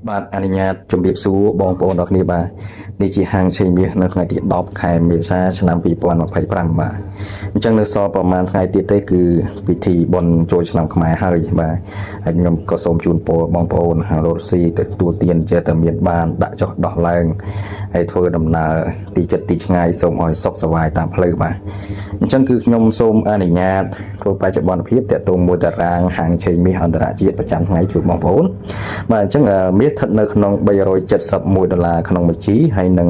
បាទអនុញ្ញាតជម្រាបសួរបងប្អូនអរគ្នាបាទនេះជាហាងឆេងមាសនៅថ្ងៃទី10ខែមេសាឆ្នាំ2025បាទអញ្ចឹងនៅសល់ប្រហែលថ្ងៃទៀតទេគឺពិធីបុណ្យចូលឆ្នាំខ្មែរហើយបាទហើយខ្ញុំក៏សូមជូនពរបងប្អូនហារ៉ូស៊ីទទួលទានចេះតែមានបានដាក់ចុះដោះឡើងហើយធ្វើដំណើរទីចិត្តទីឆ្ងាយសូមឲ្យសុខសប្បាយតាមផ្លូវបាទអញ្ចឹងគឺខ្ញុំសូមអនុញ្ញាតធ្វើបច្ចុប្បន្នភាពតាក់ទងមួយតារាងហាងឆេងមាសអន្តរជាតិប្រចាំថ្ងៃជូនបងប្អូនបាទអញ្ចឹងមាសស្ថិតនៅក្នុង371ដុល្លារក្នុងមួយជីហើយនិង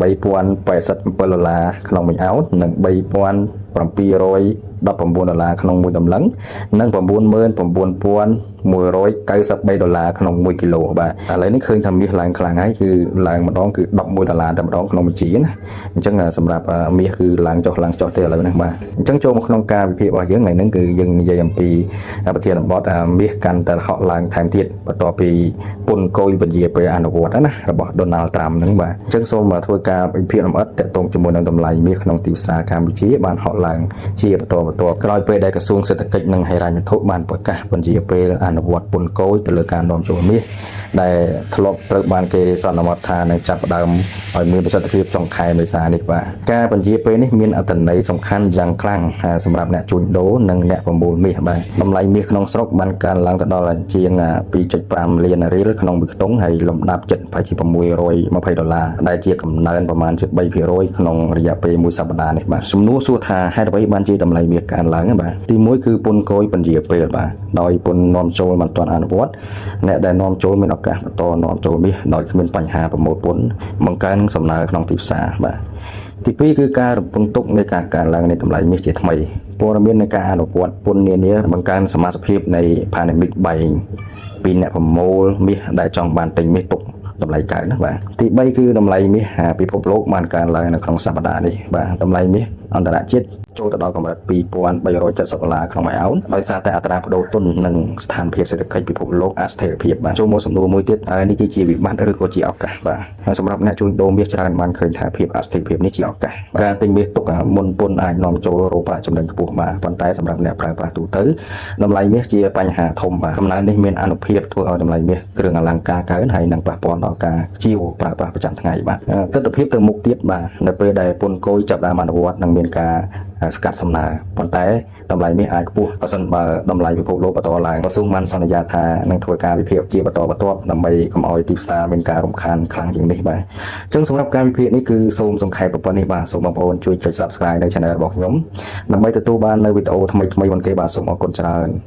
3087ដុល្លារក្នុងមួយអោននិង3719ដុល្លារក្នុងមួយតម្លឹងនិង99193ដុល្លារក្នុង1គីឡូបាទឥឡូវនេះឃើញថាមាសឡើងខ្លាំងហើយគឺឡើងម្ដងគឺ11ដុល្លារតែម្ដងក្នុងមួយជីណាអញ្ចឹងសម្រាប់មាសគឺឡើងចុះឡើងចុះទេឥឡូវនេះបាទអញ្ចឹងចូលមកក្នុងការវិភាគរបស់យើងថ្ងៃហ្នឹងគឺយើងនិយាយអំពីប្រធានបទមាសកាន់តែហក់ឡើងថែមទៀតបន្ទាប់ពីពន្ធគយពន្យាពេលអនុវត្តណារបស់ Donald Trump ហ្នឹងបាទអញ្ចឹងសូមធ្វើការវិភាគលម្អិតទាក់ទងជាមួយនឹងតម្លៃមាសក្នុងទីផ្សារកម្ពុជាបានហក់ឡើងជាបន្តបន្ទាប់ក្រោយពេលដែលក្រសួងសេដ្ឋកិច្ចនិងហិរញ្ញវត្ថុបានប្រកាសពន្យាពេលអនុវត្តពន្ធគយទៅលើការនាំចូលមាសដែលធ្លាប់ត្រូវបានគេសន្មតថានឹងចាប់ផ្ដើមឲ្យមានប្រសិទ្ធភាពចុងខែមេសានេះបាទការពន្យាពេលនេះមានអត្ថន័យសំខាន់យ៉ាងខ្លាំងសម្រាប់អ្នកជួញដូរនិងអ្នកប្រមូលមាសបាទតម្លៃមាសក្នុងស្រុកបានកើនឡើងទៅដល់ជាង2.5លានរៀលក្នុងមួយខ្ទង់ហើយលំដាប់ជិតប្រហែលជា620ដុល្លារដែលជាកំណើនប្រមាណជា3%ក្នុងរយៈពេលមួយសប្តាហ៍នេះបាទសំណួរសួរថាហេតុអ្វីបានជាតម្លៃមាសកើនឡើងបាទទី1គឺពន្ធគយពន្យាពេលបាទដោយពន្ធនាំចូលមិនទាន់អនុវត្តអ្នកដែលនាំចូលមានឱកាសបន្តនាំចូលមាសដោយគ្មានបញ្ហាប្រមូលពន្ធបង្កើនសំណើក្នុងទីផ្សារបាទទី2គឺការរំពឹងទុកនៃការកើនឡើងនៃតម្លៃមាសជាថ្មីព័ត៌មាននៃការអនុវត្តពន្ធនានាបង្កើនសមាសភាពនៃ panic buying ពីអ្នកប្រមូលមាសដែលចង់បានទិញមាសទុកតម្លៃកើនណាបាទទី3គឺតម្លៃមាសពិភពលោកបានកើនឡើងនៅក្នុងសប្តាហ៍នេះបាទតម្លៃមាសអន្តរជាតិចូលទៅដល់កម្រិត2370ដុល្លារក្នុងមួយអោនដោយសារតែអត្រាប្តូរទុននិងស្ថានភាពសេដ្ឋកិច្ចពិភពលោកអស្ថិរភាពបាទចូលមកសំណួរមួយទៀតហើយនេះគឺជាវិបត្តិឬក៏ជាឱកាសបាទហើយសម្រាប់អ្នកជួញដូរមាសច្រើនបានឃើញថាភាពអស្ថិរភាពនេះជាឱកាសការទិញមាសទុកមុនពន្ធអាចនាំចូលរកប្រាក់ចំណេញខ្ពស់បាទប៉ុន្តែសម្រាប់អ្នកប្រើប្រាស់ទូទៅតម្លៃមាសជាបញ្ហាធំបាទកំណើននេះមានអានុភាពធ្វើឲ្យតម្លៃមាសគ្រឿងអលង្ការកើនហើយនឹងប៉ះពាល់ដល់ការជាវប្រើប្រាស់ប្រចាំថ្ងៃបាទទស្សនវិជ្ជាទៅមុខទៀតបាទនៅពេលដែលពន្ធគយចាប់ផ្ដើមអនុវត្តនឹងមានការស្កាត់សំណើប៉ុន្តែតម្លៃមាសអាចខ្ពស់បើសិនបើតម្លៃពិភពលោកបន្តឡើងក្រសួងបានសន្យាថានឹងធ្វើការវិភាគជាបន្តបន្ទាប់ដើម្បីកុំឲ្យទីផ្សារមានការរំខានខ្លាំងជាងនេះបាទអញ្ចឹងសម្រាប់ការវិភាគនេះគឺសូមសង្ខេបប៉ុណ្ណេះបាទសូមបងប្អូនជួយចុច Subscribe នៅ Channel របស់ខ្ញុំដើម្បីទទួលបាននៅវីដេអូថ្មីៗមុនគេបាទសូមអរគុណច្រើន។